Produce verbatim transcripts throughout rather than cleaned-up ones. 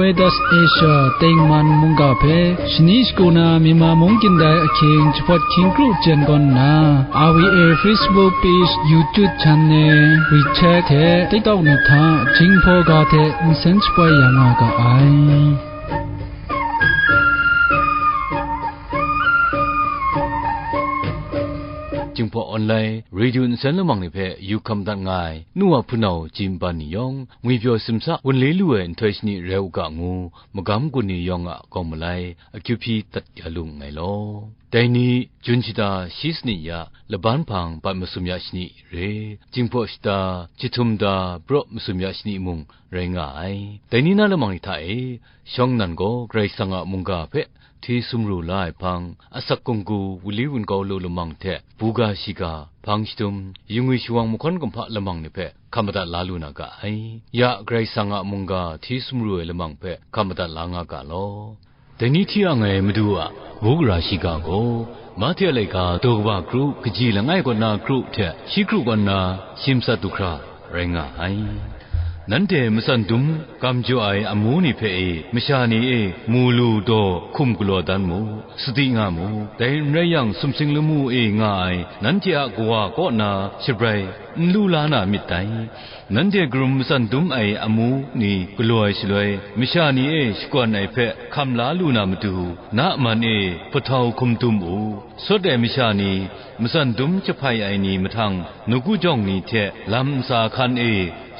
Asia tengman mungga hpe shani shagu na Myanmar mung kyin dai ahkying jahpawt hkying kru jen gawn nna, R V A Facebook page, YouTube channel, WeChat hte TikTok ni hta Jinghpaw ga hte nsen shapoi ya nga ga ai. Jinghpaw Online Radio nsen lamang ni hpe yu hkam dat nga ai, nu wa hpunau, ji mban ni yawng, ngwipyaw simsa wunli lu ai nhtoi shani rai u ga ngu, magam gun ni yawng a gawng malai akyu hpyi dat ya lu nngai law. Dai ni, Jun shata shi sanit ya laban hpang bat masum ya shani re, Jinghpaw shata jahtum da baraw masum ya shani mung rai nga ai. Dai ni na lamang ni hta e, shawng nnan gaw Karai Kasang a mungga hpe hti sumru la ai hpang, asak gunggu, wunli wunkau lu lamang hte buga shiga, hpang shadum, yingwi shawang mahkawn kumhpa lamang ni hpe hkam madat la lu na ga ai. Ya Karai Kasang a mungga hti sumru ai lamang hpe hkam madat la nga ga law. Dai ni hti ang ai Madu a bu gara shiga gaw, Mahte a laika daw kaba kru, kaji langai kaw na kru hte shi kru kaw na shi matsat du hkra rai nga ai. Nanhte matsan dum gam jaw ai amu ni hpe e, masha ni e mu lu daw hkum galaw dan mu, sadi nga mu. Dai n rai yang, sumsing lamu e nga ai nanhte a Kawa kaw na shabrai n lu la na myit dai. Nanhte karum matsan dum ai amu ni galaw ai shaloi, masha ni e shakawn ai hpe hkam la lu na matu, na man e pahtau hkum dum u. Sawt ai masha ni, matsan dum jahpai ai ni mahtang, nawku jawng ni hte lam ntsa hkan e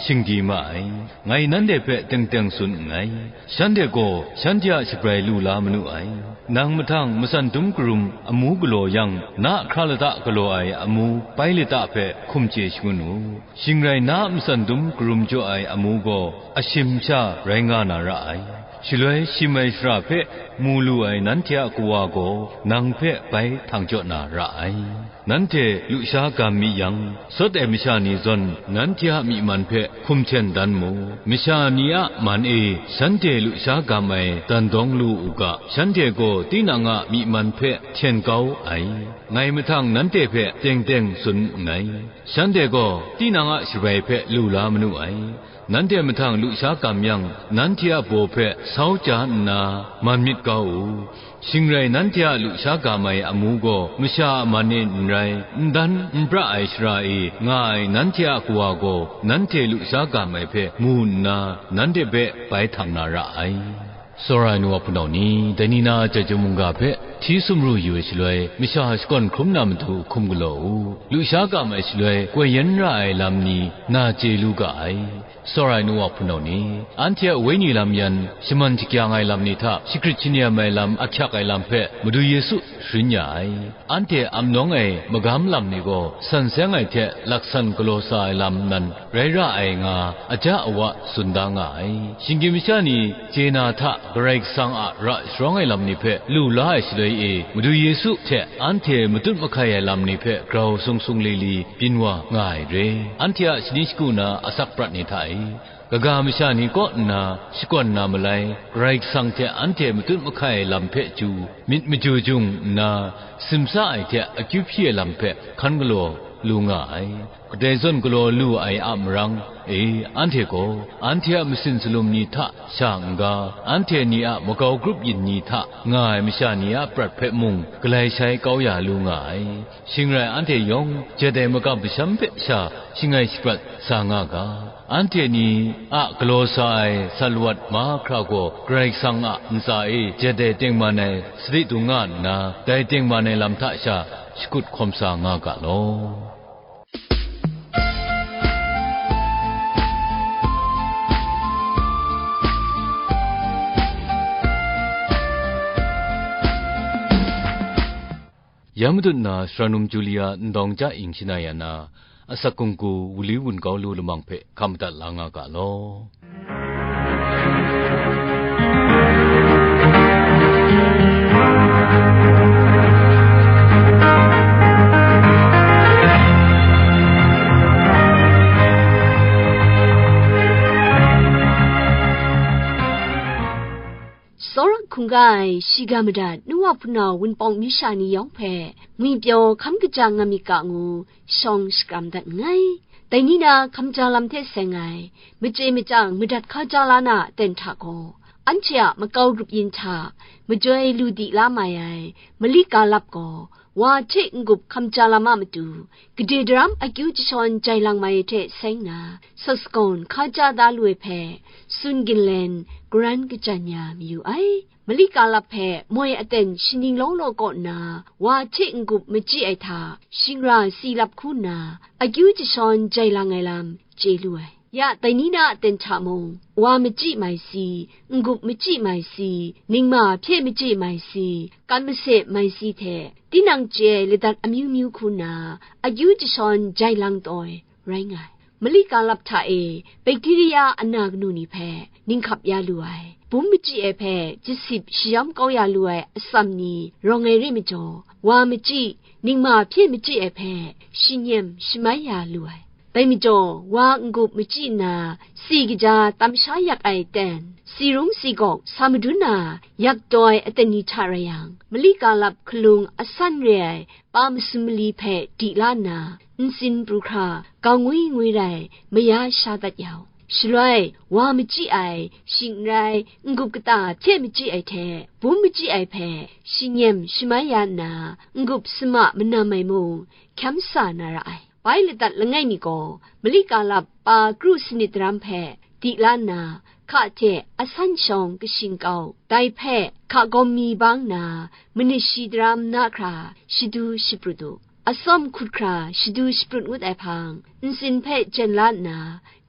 shingdi ma ai, ngai nanhte hpe teng teng tsun nngai. Shanhte gaw shanhte a shabrai lu la manu ai. Nang mahtang matsan dum karum amu galaw yang, na hkra lata galaw ai amu pai lata hpe hkum chye shangun u. Shing rai, na matsan dum karum jaw ai amu gaw ashim sha rai nga na ra ai. Shaloi shim ai shara hpe mu lu ai nanhte a Kawa gaw nang hpe bai htang jaw na ra ai. Nanhte lusha gam mi yang, sawt ai masha ni zawn nanhte a myi man hpe hkum hten dan mu. Masha ni a man e shanhte lusha gam ai dan dawng lu u ga, shanhte gaw tinang a myi man hpe hten kau ai. Ngai mahtang nanhte hpe teng teng tsun nngai. Shanhte gaw tinang a shabrai hpe lu la manu ai. Nanhte mahtang lusha gam yang, nanhte a baw hpe sau ja nna man myit kau u. Shing rai, nanhte a lusha gam ai amu gaw masha a man e n rai, n dan n pra ai shara e nga ai nanhte a Kawa gaw nanhte lusha gam ai hpe mu nna, nanhte hpe bai htang na ra ai. Tsawra ai nu wa hpunau ni, dai ni na jai jung mungga hpe hti sumru yu ai shaloi, masha shakawn hkrum na matu hkum galaw u. Lusha gam ai shaloi, koi yan ra ai lam ni na chye lu ga ai. Tsawra ai nu wa hpunau ni, anhte a wenyi lam yan, shaman shakyang ai lam ni hta shagrit shani ai lam, ahkyak ai lam hpe Madu Yesu sharin ya ai. Anhte amnawng e magam lam ni gaw san seng ai hte laksan galaw sa ai lam nan rai ra ai nga, aja awa tsun da nga ai. Shinggyim masha ni chye na hta Karai Kasang a ra sharawng ai lam ni hpe lu la ai shaloi e, Madu Yesu hte anhte matut mahkai ai lam ni hpe grau sung sung li li byin wa nga ai re. Anhte a shani shagu na asak prat ni hta e, kaga masha ni kaw nna shakawn na malai, Karai Kasang hte anhte matut mahkai ai lam hpe chyu, myit maju jung nna, simsa ai hte akyu hpyi ai lam hpe hkan galaw lu nga ai. Kadai zawn galaw lu ai a marang e, anhte gaw anhte a masin salum ni hta sha n-ga, anhte ni a makau grup yin ni hta nga ai masha ni a prat hpe mung galai shai kau ya lu nga ai. Shing rai, anhte yawng jet ai makam masham hpe sha shangai shaprat sa nga ga, anhte ni a galaw sa ai salawat mahkra gaw Karai Kasang a ntsa e jet ai tengman ai sadi dung nga nna, dai tengman ai lam hta sha shakut hkawm sa nga ga law. Ya matut na, Sara Num Julia ndawng ja ing shana ya na, asak gunggu wuli wun kau lu lamang hpe hkam madat la nga ga law. Tsawra hkungga ai shiga madat nu wa hpunau wunpawng mi sha ni yawng hpe ngwipyaw hkam kaja nga myit ga ngu shawng shakram dat nngai. Dai ni na hkamja lam hte seng ai, machye machyang madat hkaja la na aten hta gaw, anhte a makau grup yin hta majoi lu di la mai ai mali ga lap gaw, wa hte n-gup hkamja lam a matu, gade daram akyu jashawn jai lang mai ai hte seng na, sasagawn hkaja da lu ai hpe, tsun ginlen, karan kajan ya mayu ai. Mali ga lap hpe moi aten shaning law law kaw nna, wa hte n-gup machyi ai hta, shingra si lap hku nna, akyu jashawn jai lang ai lam chye lu ai. Ya dai ni na aten hta mung, wa machyi mai si, n-gup machyi mai si, ningma hpye machyi mai si, kan mase mai si hte, tinang chye ai ladat amyu myu hku nna, akyu jashawn jai lang taw ai rai nga ai. Mali ga lap hta e bakteria ana kanu ni hpe ninghkap ya lu ai, bum machyi ai hpe jasip shayam kau ya lu ai atsam ni rawng ai re majaw, wa machyi, ningma hpye machyi ai hpe shinyem shamai ya lu ai. Dai majaw, wa n-gup machyi nna, si kaja tam sha yak ai ten, si rung si gawk sa madun na yak taw ai aten ni hta rai yang, mali ga lap hkalung asan re ai pa masum mali hpe di la nna, ntsin pru hkra, gang ngwi ngwi rai, maya sha dat yau. Shaloi, wa machyi ai, shing n rai, n-gup kata hte machyi ai hte, bum machyi ai hpe, shinyem shamai ya nna, n-gup sama manam ai mung, hkyam sa na ra ai. Bai ladat langai mi gaw, mali ga lap pa kru sanit daram hpe di la nna, hka hte asan shawng kashin kau, dai hpe hka gawm mi bang na, manit shi daram na hkra shadu shaprut u. Atsawm hkut hkra shadu shaprut ngut ai hpang, ntsin hpe jen la nna,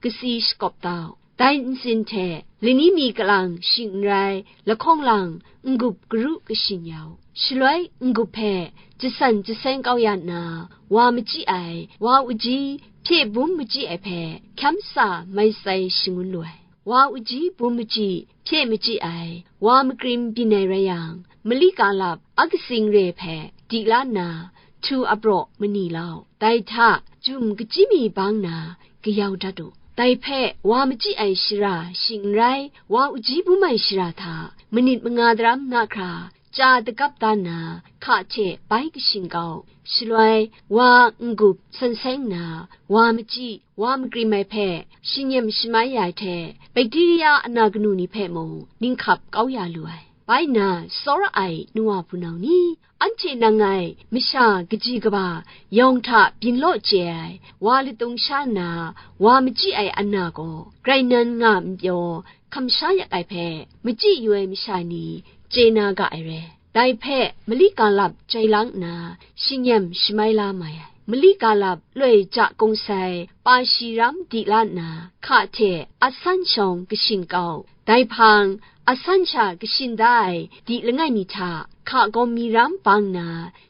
kasi shakawp da u. Dai ntsin hte lani mi kalang shing n rai, lahkawng lang n-gup karu kashin ya u. Shaloi n-gup hpe jasan jaseng kau ya nna, wa machyi ai, wa uji hpye bum machyi ai hpe hkyam sa mai sai shangun lu ai. Wa uji bum machyi, hpye machyi ai, wa makrim byin ai rai yang, mali ga lap a katsing re hpe di la nna, htu apraw mani lau. Dai hta, jum kachyi mi bang na, kayau dat u. Dai hpe wa machyi ai shara shing n rai, wa uji bum ai shara hta, manit manga daram na hkra, ca dagap da nna, hka hte bai kashin kau. Shaloi, wa n-gup san seng nna, wa machyi, wa makrim ai hpe, shinyem shamai ya ai hte, bakteria ana kanu ni hpe mung, ninghkap kau ya lu ai. Bai nna, tsawra ai nu wa hpunau ni, anhte nang ngai masha kaji kaba yawng hta byin law chye ai, wa latung sha nna, wa machyi ai ana gaw, grai nan nga npyaw, hkamsha yak ai hpe, machyi yu ai masha ni chye na ga ai re. Dai hpe, mali ga lap jai lang nna, shinyem shamai la mai ai. Mali ga lap loi ja kung sai, pa shi ram di la nna, hka hte asan shawng kashin kau. Dai hpang, asan sha kashin da ai di langai mi hta, hka gawm mi ram bang nna,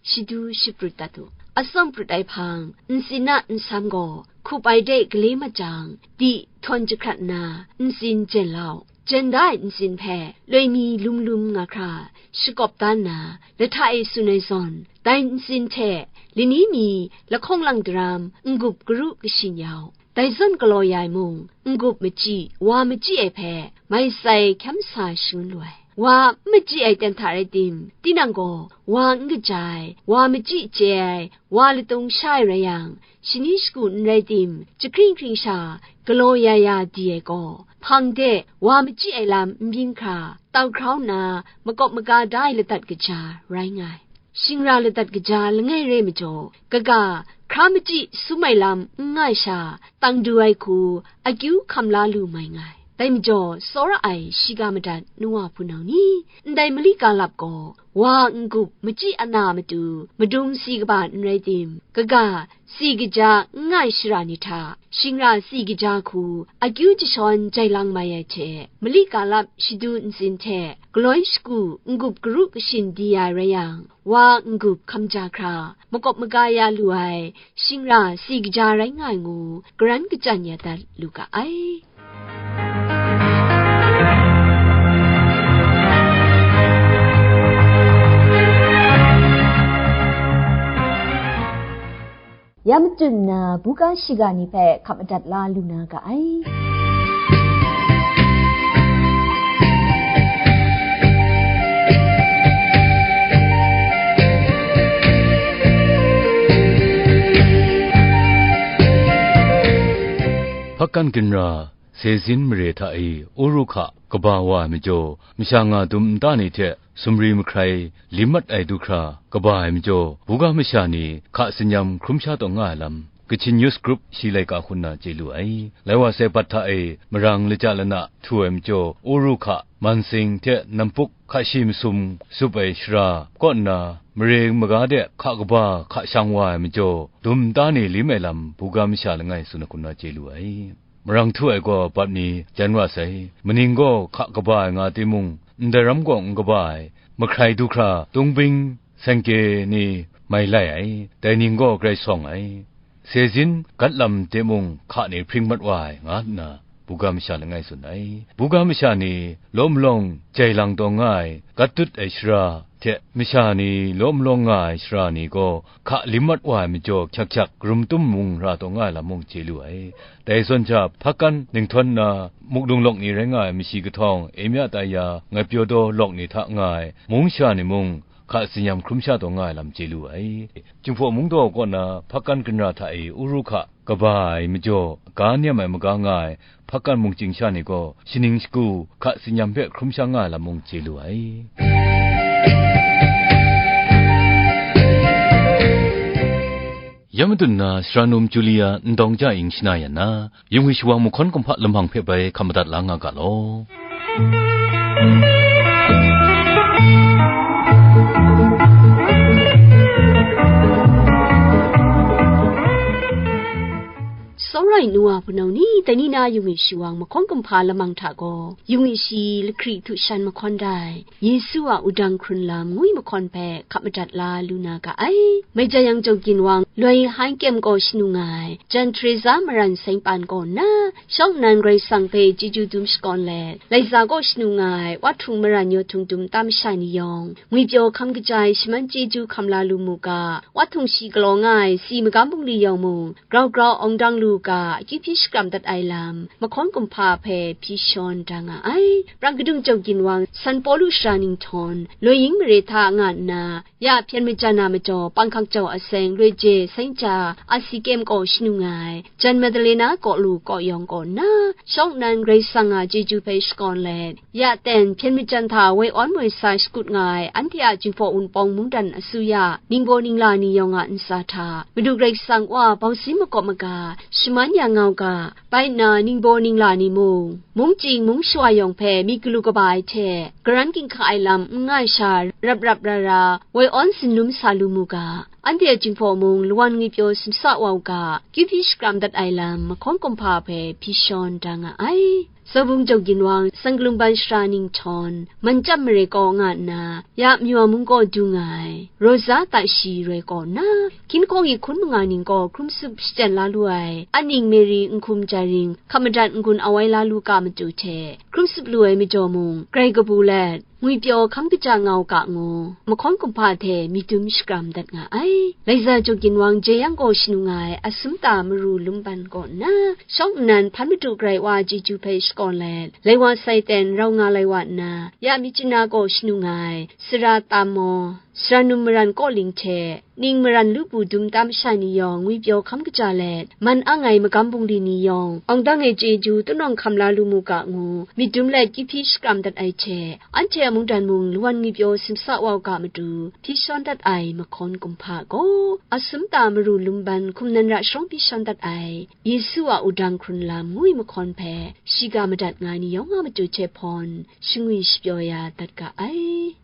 shadu shaprut dat u. Atsawm prut ai hpang, ntsin a nsam gaw, hkup ai de gale mat jang, di htawn jahkrat nna, ntsin jen lau. Jen da ai ntsin hpe, loi mi lum lum nga hkra, shakawp da nna, lahta e tsun ai zawn, dai ntsin hte, lani mi lahkawng lang daram, n-gup karu kashin ya u. Dai zawn galaw ya ai mung, n-gup machyi, wa machyi ai hpe, mai sai hkyam sa shangun lu ai. Wa n machyi ai ten hta rai tim, tinang gaw, wa n kaja ai, wa machyi chye ai, wa latung sha ai rai yang, shani shagu n rai tim, jahkring hkring sha, galaw ya ya di ai gaw, hpang de wa machyi ai lam n byin hkra, tau hkrau nna, makawp maga da ai ladat kaja rai nga ai. Shingra ladat kaja langai re majaw, kaga, hkra machyi sum ai lam n nga ai sha, tang du ai hku, akyu hkam la lu mai nga ai. Dai majaw, tsawra ai shiga madat nu wa hpunau ni, ndai mali ga lap gaw, wa n-gup machyi ana matu, madung si kaba n rai tim, kaga, si kaja n nga ai shara ni hta, shingra si kaja hku, akyu jashawn jai lang mai ai hte, mali ga lap shadu ntsin hte, galoi shagu n-gup karu kashin di ai rai yang, wa n-gup hkamja hkra, makawp maga ya lu ai, shingra si kaja rai nga ai ngu, karan kachyan ya dat lu ga ai. Ya matut nna, buga shiga ni hpe hkap madat la lu na ga ai. Hpakan ginra, Sezin mare hta e Uru hka kaba wa ai majaw, masha nga dum nta ni hte sumri mahkrai lim mat ai du hkra kaba ai majaw, buga masha ni hka tsin-yam hkrum sha taw nga ai lam, Kachin News Group shi laika hkun na chye lu ai. Lai wa sai bat hta e marang laja lana htu ai majaw, Uru hka, Mansing hte Nampuk hka shi masum sup ai shara kaw nna, mare maga de hka kaba hka shang wa ai majaw, dum nta ni lim ai lam buga masha langai tsun ai hkun na chye lu ai. Marang htu ai gaw bap ni jan wa sai, maning gaw hka kaba ai nga timung, ndai ram gaw n kaba ai, mahkrai du hkra, tungbing, sengke ni mai lai ai, dai ning gaw grai sawng ai. Sezin gat lam de mung hka ni hpring mat wa ai, nga nna buga masha langai tsun ai. Buga masha ni law malawng jai lang taw nga ai, gat dut ai shara hte masha ni law malawng nga ai shara ni gaw hka lim mat wa ai majaw, hkyak hkyak karum tum mung ra taw nga ai lam mung chye lu ai. Dai zawn sha, Hpakan ninghtawn na, Mukdung lawk ni rai nga ai mashi kahtawng, Emya Taya, Ngaipyawdaw lawk ni hta nga ai mung sha ni mung, hka tsin-yam hkrum sha taw nga ai lam chye lu ai. Jinghpaw Mungdaw kaw na Hpakan ginra hta e Uru hka kaba ai majaw, ga nem ai maga nga ai Hpakan mungchying sha ni gaw, shaning shagu hka tsin-yam hpe hkrum sha nga ai lam mung chye lu ai. Ya madun na, Sara Num Julia Ndawng Ja Ing shana yan na, yung ai shawang mahkawn kumhpa lamhang hpe bai hkap madat la nga ga law. Sawrai nu wa hpunau ni, dai ni na yung ai shawang mahkawn kumhpa lamang hta gaw, yung ai shi lahkri htu shan mahkawn dai, Yesu a wudang hkrun lam ngwi mahkawn hpe hkap madat la lu na ga ai. Mai ja yang, Chyaw Ginwang, loi hai kyem gaw shanu nga ai, Jan Teresa maran seng pan kaw nna, shawng nnan Karai Kasang hpe chyeju dum shakawn let, Laiza kaw shanu nga ai, Wa Htung maran yaw htung dum tam shai ni yawng, ngwipyaw hkam kaja ai shaman chyeju hkam la lu mu ga, Wa Htung shi galaw nga ai si magam bungli yawng mung, grau grau awng dang lu ga, akyu hpyi shakram dat ai lam, mahkawn kumhpa hpe hpyi shawn da nga ai. Prang kadung Chyaw Ginwang, San Pawlu shara ninghtawn, loi ying mare hta nga nna, ya hpyen majan na majaw, panghkak jau aseng, loi je, seng ja, asi kyem kaw shanu nga ai, Jan Madalena kaw lu kaw yawng kaw nna, shawng nnan Karai Kasang a chyeju hpe shakawn let, ya ten hpyen majan hta woi awn moi sa shakut nga ai, anhte a Jinghpaw Wunpawng mungdan asuya, ningbaw ningla ni yawng a ntsa hta, Madu Karai Kasang Wa bausin makawp maga, shaman ya ngau ga, bai nna ningbaw ningla ni mung, mungchying mung shawa yawng hpe myit galu kaba ai hte, karan ginhka ai lam n nga ai sha, rap rap ra ra, woi awn sinlum sa lu mu ga, anhte a Jinghpaw mung lawan ngwipyaw simsa wa u ga, akyu hpyi shakram dat ai lam, mahkawn kumhpa hpe hpyi shawn da nga ai. Zaubung Chyaw Ginwang, San Kalumban shara ninghtawn, Manchyam mare kaw nga nna, ya Myawa mung kaw du nga ai, Rosa Tashi roi kaw nna, hkin hkawng i hkun manga ning kaw hkrum tsup shachyen la lu ai, aning Mary Nhkum Jairing, hkap madat n-gun awai la lu ga matu hte, hkrum tsup lu ai majaw mung, grai kabu let, ngwipyaw hkam kaja nga u ga ngu, mahkawn kumhpa hte myit dum shakram dat nga ai. Laiza Chyaw Ginwang, Jeyang kaw shanu nga ai, Asumta Maru Lumban kaw nna, shawng nnan hpan madu garai wa chyeju hpe shakawn let, lai wa sai ten rau nga lai wa nna, ya Myitkyina kaw shanu nga ai, Sara Tamo, Sara Num maran kawling hte, ning maran lupu dum tam shai ni yawng ngwipyaw hkam kaja let, man ang ai magam bungli ni yawng, awng dang e chyeju tunawng hkam la lu mu ga ngu, myit dum let akyu hpyi shakram dat ai hte, anhte a mungdan mung lawan ngwipyaw simsa wa u ga matu, hpyi shawn dat ai mahkawn kumhpa gaw, Asumta Maru Lumban hkum nan ra sharawng hpyi shawn dat ai, Yesu a wudang hkrun lam ngwi mahkawn hpe, shiga madat nga ai ni yawng a matu hte hpawn, shangwi shapyaw ya dat ga ai.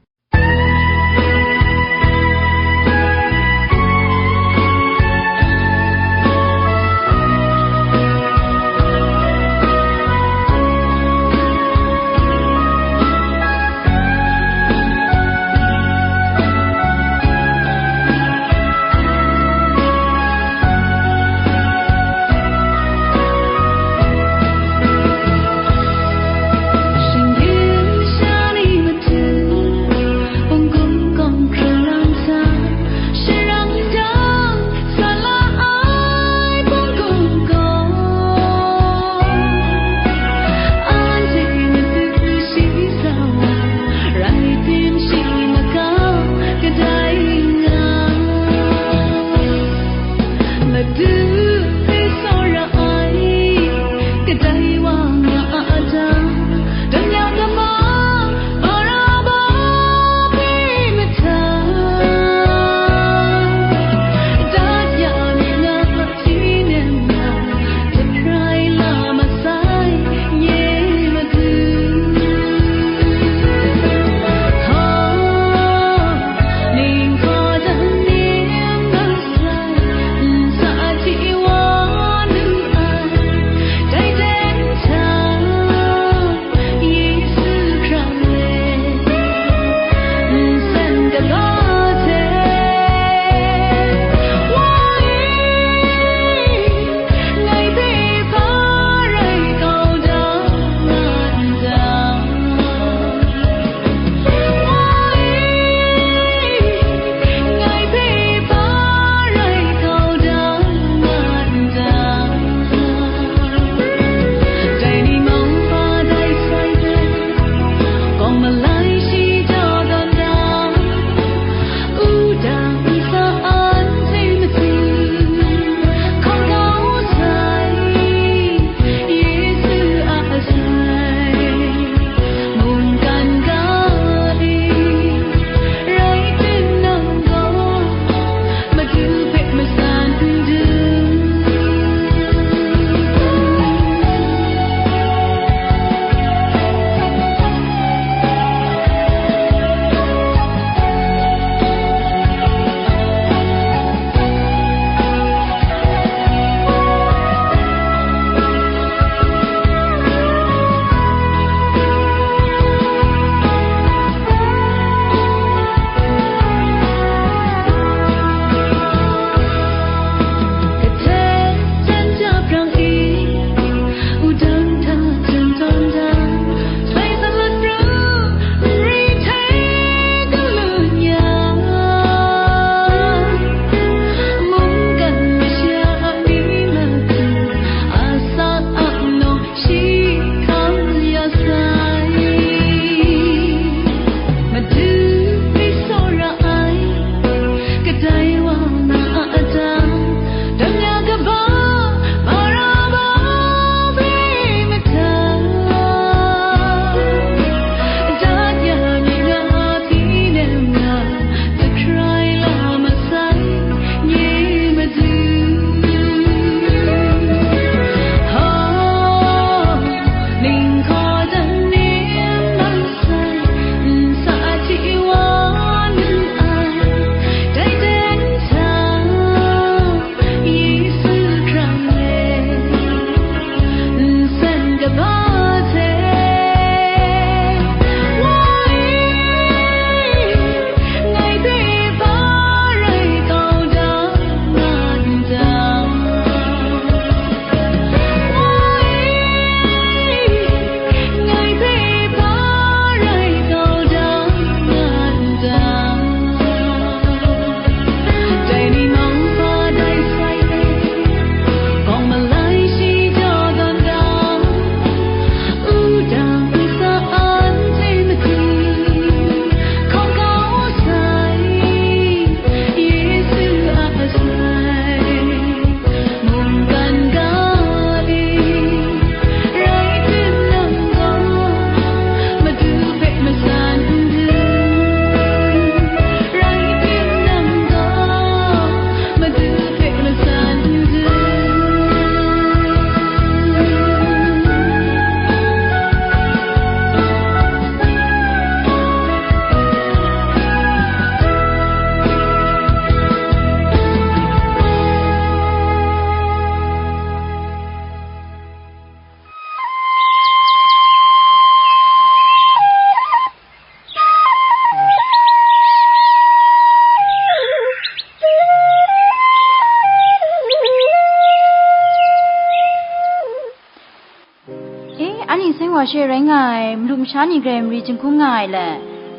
She rai nga ai, malu masha ni grai mari jinghkung nga ai le,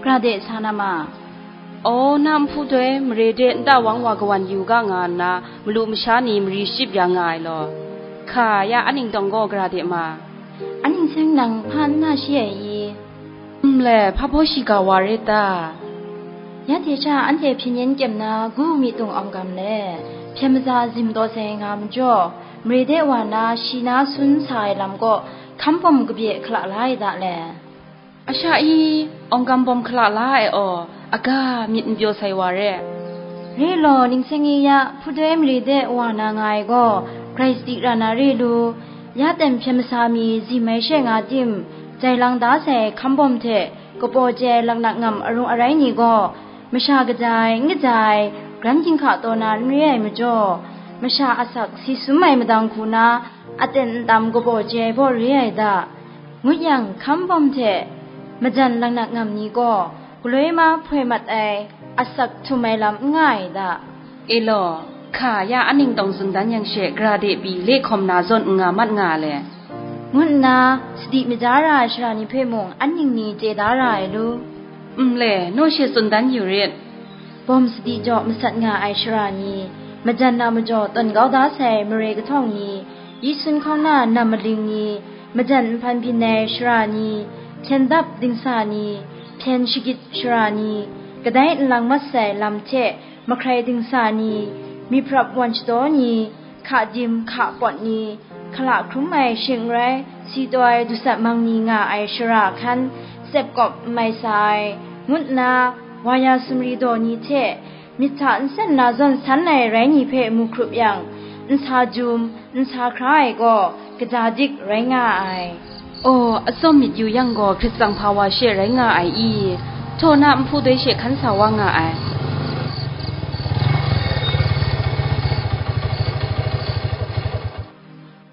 gra de sa na ma. Aw, na nhpu doi mare de nta wang wa kawan yu ga nga nna, malu masha ni mari shachyip ya nga ai law. Hka, ya a ningtawng gaw gra de ma. A ning seng nang hpa n na shi ai i? N le, hpa baw shiga wa re ta? Ya hte sha anhte hpyen yen kyem na gu mi tung awng gam le, hpyen maza zim taw sai nga majaw, mare de wa na shi na sun sa ai lam kaw hkam bawm kabye hkala la ai da le. A sha i, awng gam bawm hkala la ai aw, aga myit n pyaw sai wa re. Re law, ning seng i ya, hpudoi mare de wa na nga ai gaw, grai sadi ra na re lu. Ya ten hpyen masa mi zim ai she nga tim, jai lang da sai hkam bawm hte, kapaw chye laknak ngam arung arai ni gaw, masha kaja ai, n kaja ai, gran ginhka taw na n re ai majaw, masha asak si sum ai madang hku na, aten ntam kabaw chye ai baw re ai da, ngut yang, hkam bawm hte majan laknak ngam ni gaw, galoi ma hpoi mat ai, asak htum ai lam n nga ai da. E law, hka ya a ningtawng tsun dan yang she, gra de pyi le hkawm na zawn n nga mat nga le, ngu nna, sadi maja ra ai sara ni hpe mung an ning ni chye da ra ai lu. N le, naw she tsun dan yu rit. Bawm sadi jaw masat nga ai sara ni, majan na majaw tawn kau da sai mare kahtawng ni, yi sun hkauna nam maling ni, majan nhpan byin ai sara ni, hpyen dap dingsa ni, hpyen shagit sara ni, kadai nlang mat sai lam hte mahkrai dingsa ni, myit hprap wan shadaw ni, hka dim hka pawt ni, hkala hkrum ai shing n rai, si taw ai dusat mang ni nga ai shara hkan, tsep kawp n mai sa ai, ngu nna, wa ya sumri daw ni hte, myit hta nsen na zawn san ai rai ni hpe mu hkrup yang, nsa jum, nsa hkra ai gaw, kaja dik rai nga ai. Aw, atsawm myit yu yang gaw, hkrit tsang hpa wa she rai nga ai i? Htaw na nhpu doi she hkan sa wa nga ai.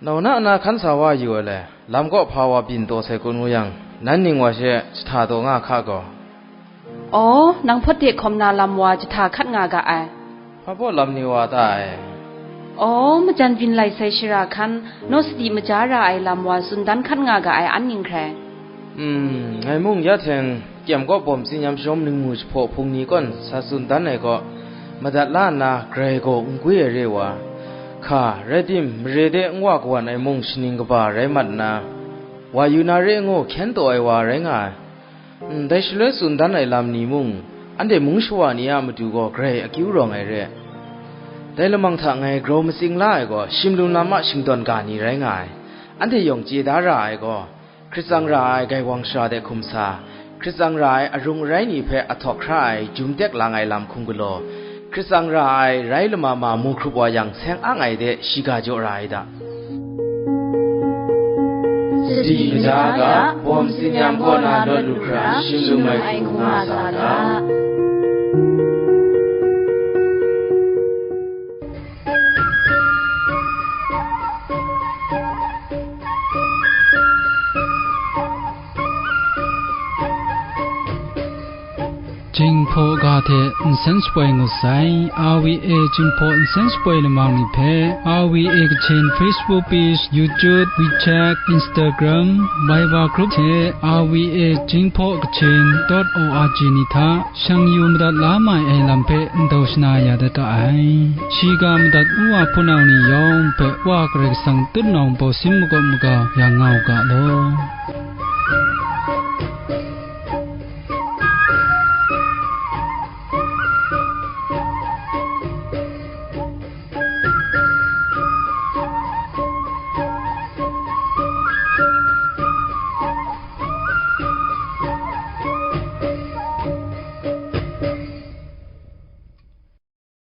Nau na na hkan sa wa yu ai le, lam kaw hpa wa byin taw sai kun ngu yang, nan ning wa she jahta taw nga hka gaw. Aw, nang hpawt de hkawm na lam wa jahta hkat nga ga ai. Hpa baw lam ni wa ta ai? Aw, majan byin lai sai shara hkan, naw sadi maja ra ai lam wa tsun dan hkat nga ga ai an ning hkrai. Hmm, ngai mung ya hteng, kyem kaw bawm tsinyam sharawm ningmu jahpaw hpung ni kawn sa tsun dan ai kaw, madat la nna grai gaw n gwi ai re wa, hka, rai tim, mare de n wa kawan ai mung shaning kaba rai mat nna, wa yu na re ngu hkyen taw ai wa rai nga ai. Ndai shaloi tsun dan ai lam ni mung, anhte mung shawa ni a matu gaw grai akyu rawng ai re. Dai lamang hta ngai grau matsing la ai gaw, shim lum lam a shingtawn ga ni rai nga ai. Anhte yawng chye da ra ai gaw, hkrit tsang ra ai gaiwang shara de hkum sa, hkrit tsang ra ai arung arai ni hpe ahtawk hkra ai jum tek lang ai lam hkum galaw, hkrit tsang ra ai rai lama ma mu hkrup wa yang seng ang ai de shiga jaw ra ai da. Sadi maja ga, bawm tsinyam kaw na lawt lu hkra, shim lum ai hku nga sa ga. Jinghpaw ga hte nsen shapoi ngut sai, R V A Jinghpaw nsen shapoi lamang ni hpe, R V A Kachin Facebook page, YouTube, WeChat, Instagram, Viber group hte R V A Jinghpaw Kachin dot O R G ni hta shang yu madat la mai ai lam hpe ndau shana ya dat ga ai. Shiga madat u wa hpunau ni yawng hpe Wa Karai Kasang tutnawng bawsin makawp maga yang nga u ga law.